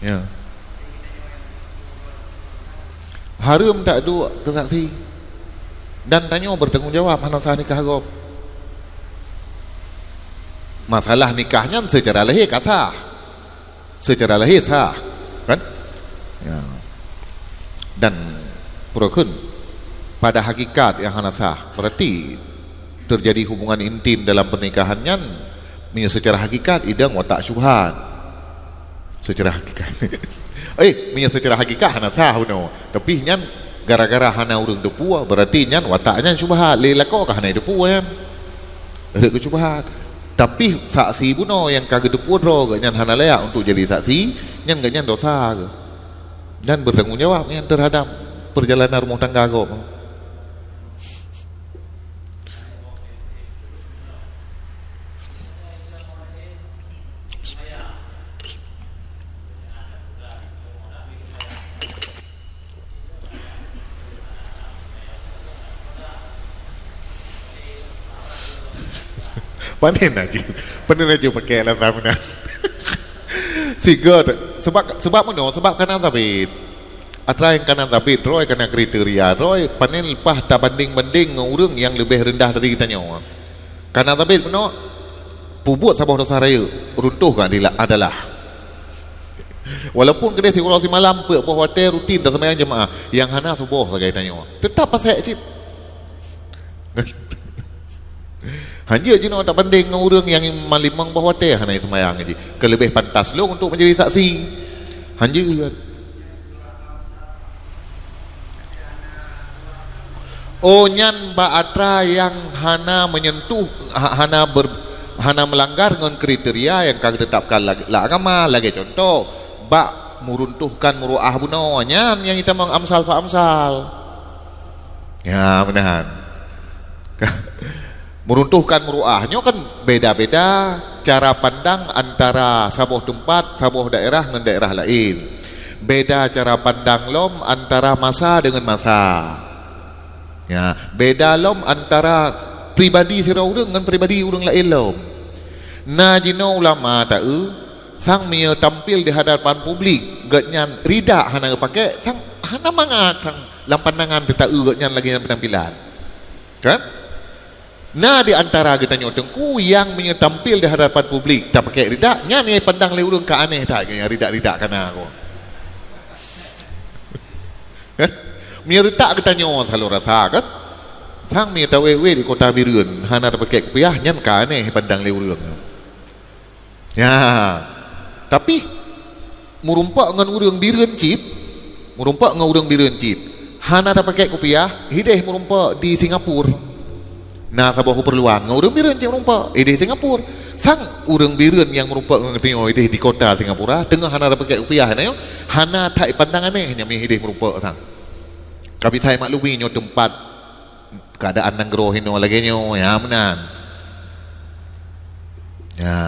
Ya. Hareuem tak duek keu saksi. Dan tanyoe bertanggung jawab hana sah nikah gob. Masalah nikah nyan secara lahé ka sah. Secara lahé sah, kan? Ya. Dan peue kheun, pada hakikat nyang hana sah. Berarti terjadi hubungan intim dalam pernikahan nyan, meunyoe secara hakikat idong watak syubhat. Secara hakikat. Eh, meunyoe secara hakikat hana sah bunoe. Tapi nyan gara-gara hana ureuëng teupeu, berarti nyan watak nyan syubhat. Lé lakoe ka hana teupeu nyan. Rhot keu syubhat. Tapi saksi bunoe nyang ka geuteupeu droe geuh nyan hana layak untuk jadi saksi, nyan geuh nyan dosa geuh. Dan bertanggung jawab nyan terhadap perjalanan rumah tangga gob. Panen laju. Panen laju pakai alasan meunan. Sigo tu. Sebab, sebab meunoe, sebab kana sabit. Atra nyang kana sabit, droe kana kriteria, droe panen leupah tabanding-banding ngon ureuëng nyang leubeh rendah dari geutanyoe. Kana sabit meunoe, peubuet saboh dosa rayeuk, runtuh ka adila-, adalah. Walaupun keudeh siuroe simalam peuet boh watée rutin taseumayang jeumaáh, nyang hana suboh sagai tanyoe, teutap pasék cit. Hanjeuet jinoe tabandeng ngon ureuëng nyang malimong boh watée hana seumayang jih, keuleubeh pantas lôn untuk menjadi saksi. Hanjeuet. Oh, nyan bak atra nyang hana menyentuh, ha-, hana ber-, hana melanggar ngon kriteria nyang ka geutetapkan lag-, lam agama. Lagée contoh, bak meruntuhkan muruah bunoe, nyan nyang itamong amsal fa amsal. Ya, meunahan. Meruntuhkan muruah nyoe kan beda-beda cara pandang antara saboh teumpat, saboh daerah ngon daerah laén. Beda cara pandang lom antara masa dengan masa. Ya, beda lom antara pribadi sidroe ureuëng ngon pribadi ureuëng laén lom. Na jinoe ulama taeu, sang meunyoe tampil di hadapan publik, gobnyan ridak hana geupakék, sang hana mangat, sang lam pandangan teuta-eu gobnyan lagée nyan peutampilan. Kan? Na di antara geutanyoe teungku nyang meunyoe tampil di hadapan publik tapakék ridak, nyan nyang pandang lé ureuëng ka aneh that, nyang ridak-ridak kana ko. Kan? Meunyoe ridak geutanyoe selalu rasa kan? Sang meunyoe taweue-weue di kota Bireuen hana tapakék kupiah, nyan ka aneh pandang lé ureuëng. Ya. Tapi meurumpok ngon ureuëng Bireuen cit, meurumpok ngon ureuëng Bireuen cit, hana tapakék kupiah, hideh meurumpok di Singapura. Na saboh keupeurluan ngon ureuëng Bireuen cit meurumpok, hideh Singapura. Sang ureuëng Bireuen nyang meurumpok ngon geutanyoe hideh di kota Singapura, teungoh hana tapakék kupiah nyoe, hana that pandang aneh nyan hideh meurumpok sang. Ka bisa maklumi nyoe teumpat keadaan nanggroe hinoe lagée nyoe, ya meunan. Ya.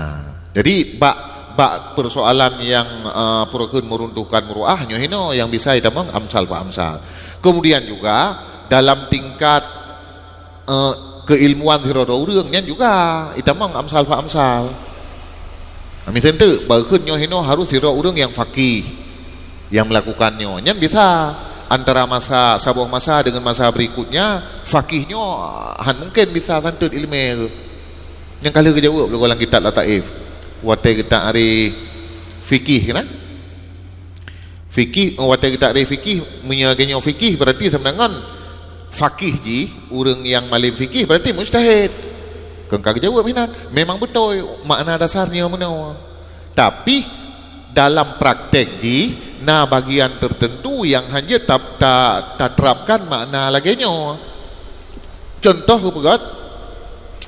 Jadi bak, bak persoalan nyang, eh, peue kheun meruntuhkan muruah nyoe hinoe nyang bisa itamong amsal fa amsal. Kemudian juga dalam tingkat, eh, keilmuan sidroe-droe ureuëng nyan juga itamong amsal fa amsal. Miseue teuk, bak kheun nyoe hinoe harus sidroe ureuëng nyang faqih nyang melakukan nyoe. Nyan bisa antara masa, saboh masa dengan masa berikutnya, faqih nyoe han mungkin bisa santet iéleumé. Nyang ka lheueh geujaweueb lé goe lam kitab Lataif. Watée geutak ari fikih kan? Fikih, oh, watée geutak ari fikih, meunyoe geutanyoe fikih berarti sama dengan faqih jih, ureuëng nyang malem fikih berarti mujtahid. Kon ka geujaweueb hinan. Memang beutôi makna dasar nyoe meunoe. Tapi dalam praktek jih na bagian tertentu nyang hanjeuet ta-, ta-, taterapkan makna lagée nyoe. Contoh geupeugét,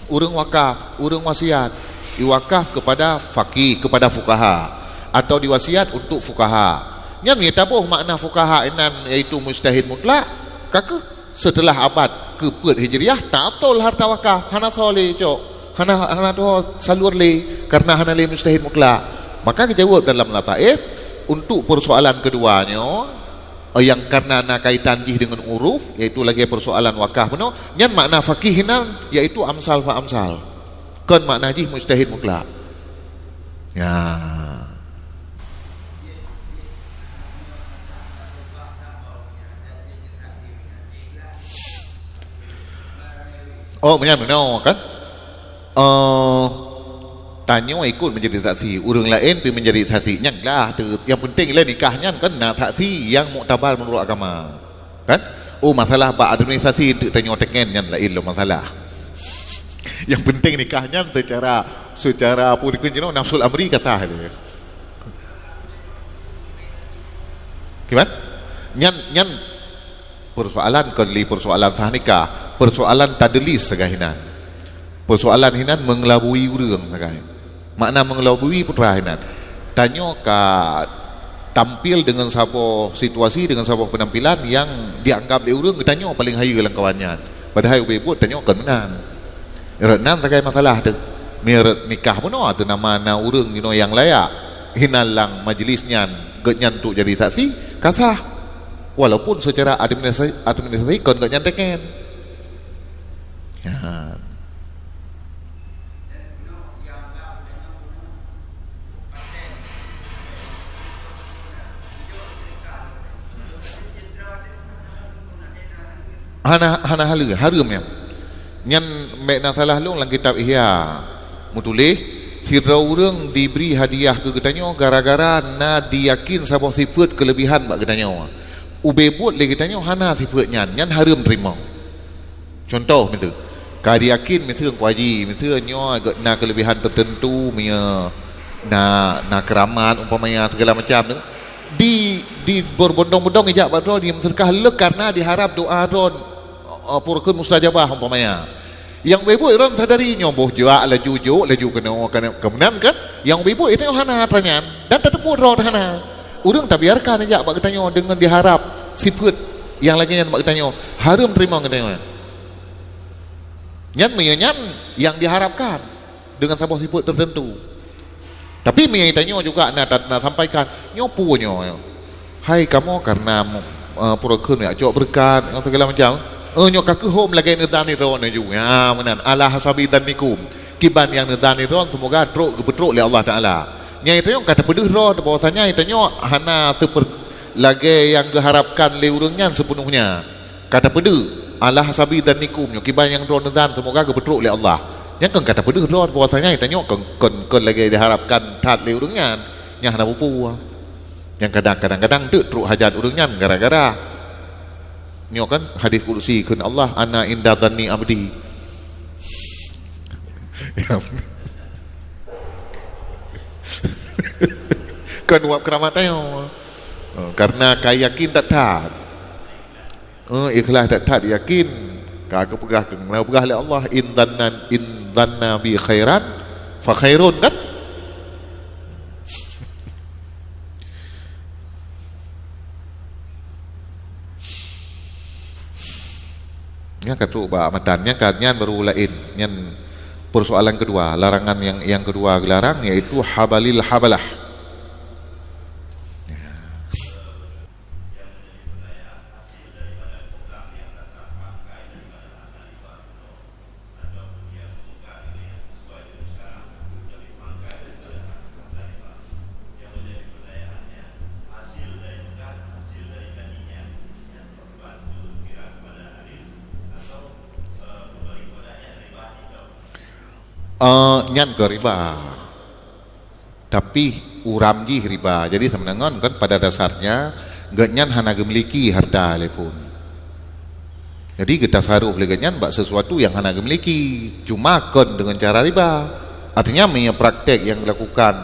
ureuëng wakaf, ureuëng wasiat, iwakaf kepada faqih, kepada fukaha, atau diwasiat untuk fukaha. Nyan meunyoe taboh makna fukaha inan, yaitu mujtahid mutlak, ka keuh setelah abad keupeuet Hijriah, taatol harta wakaf, hana soe lé cok, hana, hana tuho salur lé, karena hana lé mujtahid mutlak. Maka geujaweueb dalam Lataif, untuk persoalan kedua nyoe, Oh, nyang karena na kaitan jih deungon uruf, yaitu lagée persoalan wakaf bunoe, nyan makna faqih hinan, yaitu amsal fa amsal. Kon makna jih mujtahid mutlak. Ya. Oh, meunyan meunoe kan? Eh, tanyoe ikot menjadi saksi, ureuëng laén pih menjadi saksi. Nyan lah tu. Yang penting lé nikah nyan kan na saksi yang muktabar menurut agama. Kan? Oh, masalah bak administrasi untuk tanyoe teken nyan laén lom masalah. Yang penting nikah nyan secara, secara apa dikheun jinoe, nafsul amri ka sah lé. Kiban? Nyan, nyan persoalan kon lé persoalan sah nikah, persoalan tadlis sagai hinan. Persoalan hinan mengelabui ureuëng sagai. Makna mengelabui putra hinan. Tanyoe ka tampil dengan saboh situasi, dengan saboh penampilan yang dianggap lé ureuëng geutanyoe paling hayeue lam kawan nyan. Padahai ubé buet tanyoe kon meunan. Rot nan sagai masalah tu. Mirot nikah bunoe tu nama na ureuëng jinoe yang layak. Hinan lam majlis nyan, geuhnyan untuk jadi saksi, ka sah. Walaupun secara administrasi, administrasi kon geuhnyan teken. Ya. Hana, hana haleue, hareuem nyan. Nyan bék na salah lôn lam kitab Ihya meutuléh, sidroe ureuëng dibri hadiah keu geutanyoe gara-gara na diyakin saboh sifeuet keuleubihan bak geutanyoe. Ubé buet lé geutanyoe hana sifeuet nyan, nyan hareuem teurimong. Cuntoh miseue, ka diyakin miseue Teungku Haji, miseue nyoe gét na keuleubihan teuteuntu, meunyoe na, na keuramat umpamanya segala macam tu. Di, di berbondong-bondong ijak bak droe, di meuseudeukah le kareuna diharab doa droe, eh, peue kheun mustajabah umpamanya. Nyang ubé buet droe sadari nyoe boh jak laju jok laju keunoe, keunoe, keunan kan? Nyang ubé buet itu hana atra nyan dan tateupeue droe hana. Ureuëng tabiarkan ijak bak geutanyoe deungon diharab sifeuet nyang lagée nyan bak geutanyoe, hareuem teurimong geutanyoe. Nyan meunyoe nyan nyang diharapkan deungon saboh sifeuet teuteuntu. Tapi meunyoe tanyoe juga na, na sampaikan, nyoe peue nyoe? Hai kamoe kareuna, eh, peue kheun jak cok beureukat ngon segala macam. Eh, nyoe ka keuhom lagée neuzan droe nyoe ju. Ya, meunan. Ala hasabi dzannikum. Kiban nyang neuzan droe, semoga trok geupeutrok lé Allah Taala. Nyang tanyoe ka tapeudeuh droe bahwasanya tanyoe hana seper-, lagée nyang geuharapkan lé ureuëng nyan seupeunuhnya. Ka tapeudeuh, ala hasabi dzannikum, nyoe kiban nyang droeneuh zan, seumoga geupeutrok lé Allah. Nyan kon ka tapeudeuh droe bahwasanya tanyoe kon, kon, kon lagée diharapkan that lé ureuëng nyan, nyang hana peue-peue. Nyang kadang, kadang-kadang teuk trok hajat ureuëng nyan gara-gara nyoe kan hadis kudusi kheun Allah, "Ana inda dzanni abdi." Kon uap keuramat tanyoe. Oh, karena ka yakin that-that. Eh, ikhlas that-that yakin. Ka geupeugah, ka geupeugah lé Allah, "In dzanna, in dzanna bi khairan, fa khairun," kan? Nyan ka trok bak matan, nyan ka, nyan baru laén. Nyan persoalan kedua, larangan yang, yang kedua geularang, yaitu habalil habalah. Eh, nyan keu riba. Tapi uram jih riba. Jadi, sebenarnya kan pada dasarnya, gobnyan hana geumiliki harta lé phon. Jadi, geutasaruf lé gobnyan bak sesuatu yang hana geumiliki, cuma kon dengan cara riba. Artinya, meunyoe praktek yang dilakukan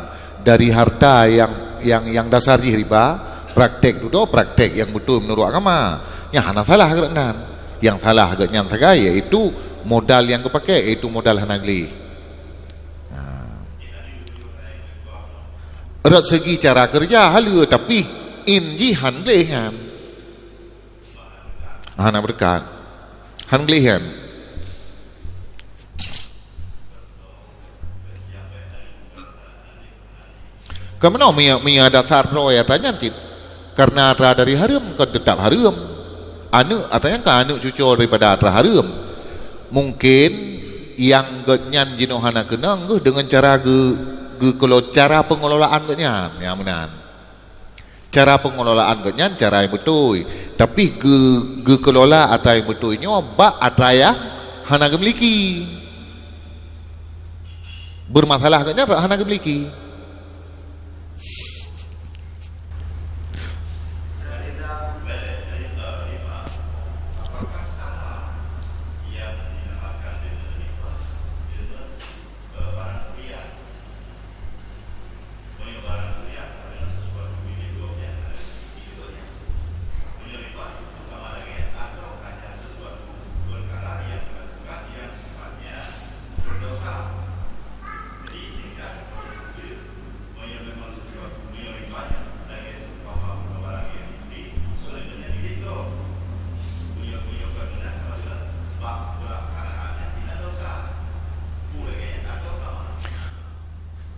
dari harta yang, yang, yang dasar jih riba, praktek dudoe, praktek yang beutôi meunurot agama, nyan hana salah gobnyan. Yang salah gobnyan sagai, yaitu modal yang geupakai, yaitu modal hana gleh. Ha. Rot segi cara keureuja haleue, tapi in jih han gleh nyan. Hana beureukat. Han gleh nyan. Keumeunyoe mia, mia dasar droe atra nyan cit. Karena atra dari hareuem kon teutap hareuem. Aneuk, atra nyan ka aneuk cuco daripada atra hareuem. Mungkin nyang gobnyan jinoe hana keunong geuh deungon cara geu-, geukeulô-, cara pengelolaan gobnyan. Ya, meunan. Cara pengelolaan gobnyan cara nyang beutôi. Tapi geu-, geukelola atra nyang beutôi nyoe bak atra nyang hana geumiliki. Bermasalah gobnyan bak hana geumiliki.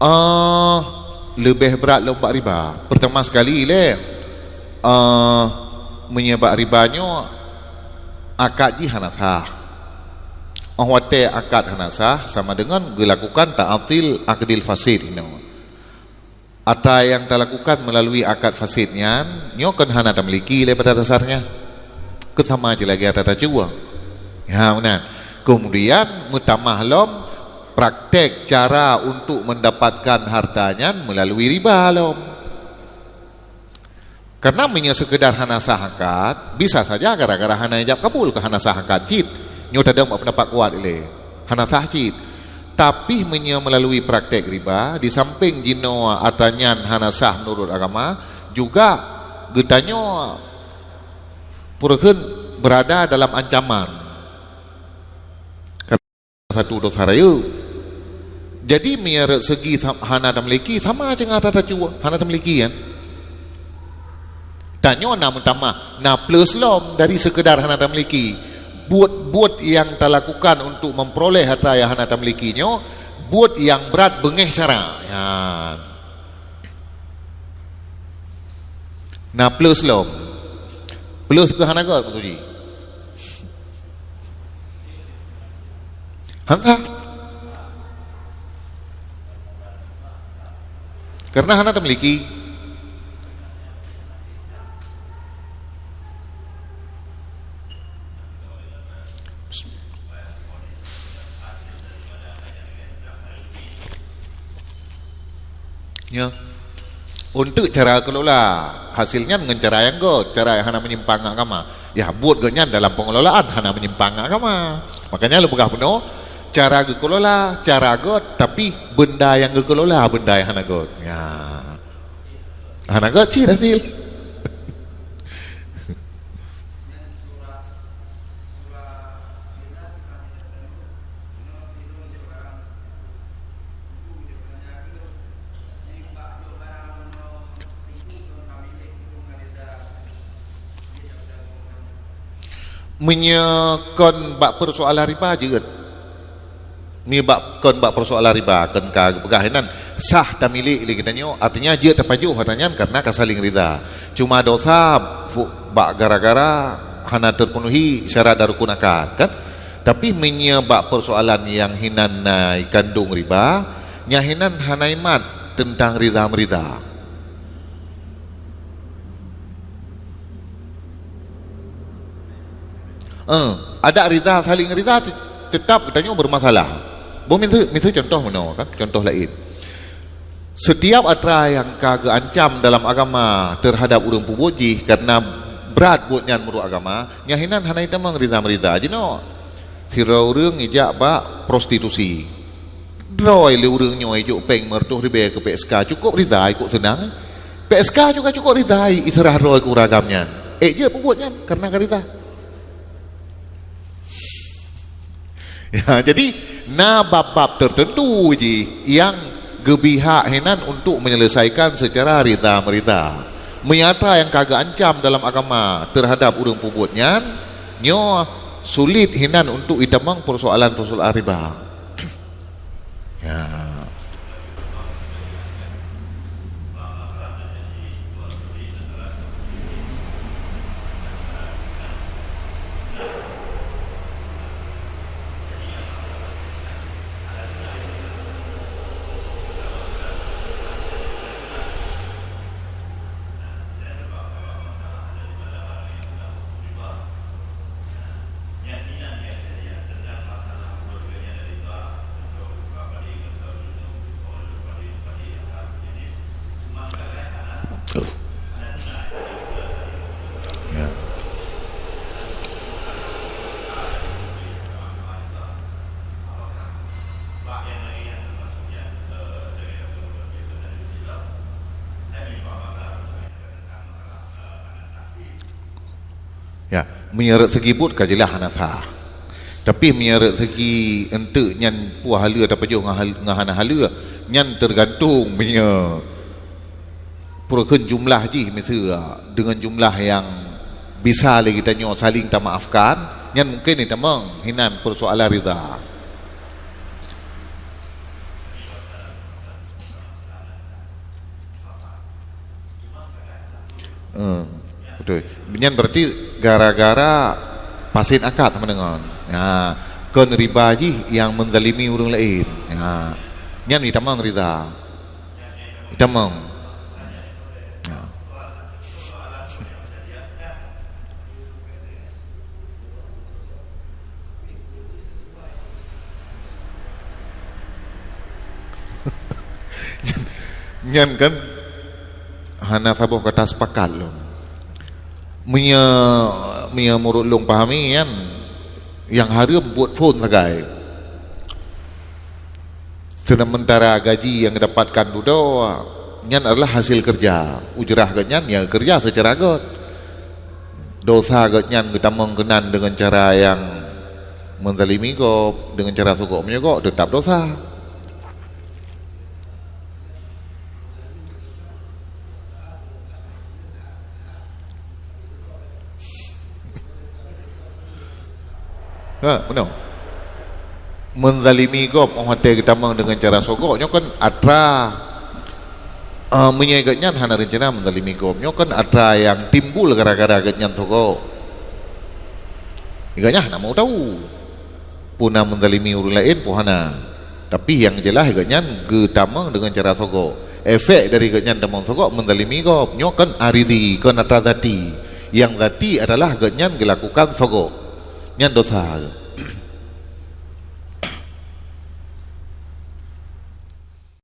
Eh, leubeh brat lom bak riba. Pertama sekali lé, eh, meunyoe bak riba nyoe akad jih hana sah. Óh watée akad hana sah, sama deungon geulakukan ta'til akdil fasid inoe. Atra nyang talakukan meulalu akad fasid nyan, nyoe kon hana tamiliki lé pada dasarnya. Kon sama cit lagée atra tacuwa. Ya, meunan. Kemudian meutamah lom praktek cara untuk mendapatkan harta nyan meulalu riba lom. Karena meunyoe sekedar hana sah akad, bisa saja gara-gara hana ijab kabul keu hana sah akad cit. Nyoe tadong bak pendapat kuat ilée. Hana sah cit. Tapi meunyoe meulalu praktek riba, di samping jinoe atra nyan hana sah menurut agama, juga geutanyoe peureukheun berada dalam ancaman. Satu dosa rayeuk. Jadi meunyoe rot segi sa-, hana tamiliki, sama cit ngon atra tacuwa, hana tamiliki kan. Tanyoe na meutamah, na plus lom dari sekedar hana tamiliki. Buet-buet nyang talakukan untuk memperoleh atra nyang hana tamiliki nyoe, buet nyang brat beungéh syara. Nyan. Na plus lom. Plus keu hana göt maksud jih. Hana. Karena hana tamiliki. Ya. Untuk cara kelola hasil nyan ngon cara nyang göt, cara nyang hana menyimpang ngon agama. Ya, buet gobnyan dalam pengelolaan hana menyimpang ngon agama. Makanya lôn peugah bunoe, cara geukelola, cara göt, tapi benda nyang geukelola benda nyang hana göt. Ya. Hana göt cit hasil. Meunyoe kon bak persoalan riba jeuet. Meunyoe bak, kon bak persoalan riba, kon ka geupeugah inan sah tamilék lé geutanyoe, artinya jeuet tapajoh atra nyan karena ka saling rida. Cuma dosa fu-, bak gara-gara hana terpenuhi syarat dan rukun akad, kan? Tapi meunyoe bak persoalan nyang hinan na ikandong riba, nyan hinan hana imat teuntang rida meurida. Eh, adak rida, saling rida te-, tetap geutanyoe bermasalah. Boh miseue, miseue contoh meunoe kan, contoh laén. Setiap atra nyang ka geuancam dalam agama terhadap ureuëng peubuet jih karena brat buet nyan meurok agama, nyan hinan hana itamong rida meurida. Jinoe, sidroe ureuëng ijak bak prostitusi. Droe lé ureuëng nyoe ijok péng meureutoh ribée keu P S K, cukup rida ikok seunang. P S K juga cukup rida iseurah droe keu ureuëng agam nyan. Ék jeuet peubuet nyan karena ka rida. Ya, jadi na bab-bab tertentu jih nyang geubri hak hinan untuk menyelesaikan secara rida meurida. Meunyoe atra nyang ka geuancam dalam agama terhadap ureuëng peubuet nyan, nyoe sulit hinan untuk itamong persoalan-persoalan riba. Ya. Ya, meunyoe rot segi buet ka jeulaih hana sah. Tapi meunyoe rot segi eunteuk nyan peue haleue tapajoh ngon hal-, ngon hana haleue, nyan teugantung meunyoe peue kheun jumlah jih miseue deungon jumlah nyang bisa lé geutanyoe saling tamaafkan, nyan mungken itamong hinan peusoalan rida. Hmm, beutôi. Nyan berarti gara-gara pasen akad sama dengan. Ya, kon riba jih nyang menzalimi ureuëng laén. Ya. Nyan itamong rida. Itamong. Ya. Nyan kan hana saboh kata sepakat lom. Meunyoe, meunyoe meunurot lôn pahami nyan, nyang hareuem buet phon sagai. Sementara gaji nyang geudapatkan dudoe nyan adalah hasil keureuja. Ujrah geuhnyan nyang keureuja seucara göt. Dosa geuhnyan geutamong keunan deungon cara nyang menzalimi gob, deungon cara sogok meunyoe gok, teutab dosa. Ha, meunoe. Menzalimi gob, óh watée geutamong deungon cara sogok, nyoe kan atra, eh, meunyoe geuhnyan hana reuncana menzalimi gob. Nyoe kan atra nyang timbul gara-gara geuhnyan sogok. Geuhnyan hana mau tahu. Peue na menzalimi ureuëng laén, peue hana. Tapi nyang jeulaih geuhnyan geutamong deungon cara sogok. Efek dari geuhnyan tamong sogok menzalimi gob. Nyoe kan aridi, kon atra zati. Nyang zati adalah geuhnyan geulakukan sogok. Nyan dosa.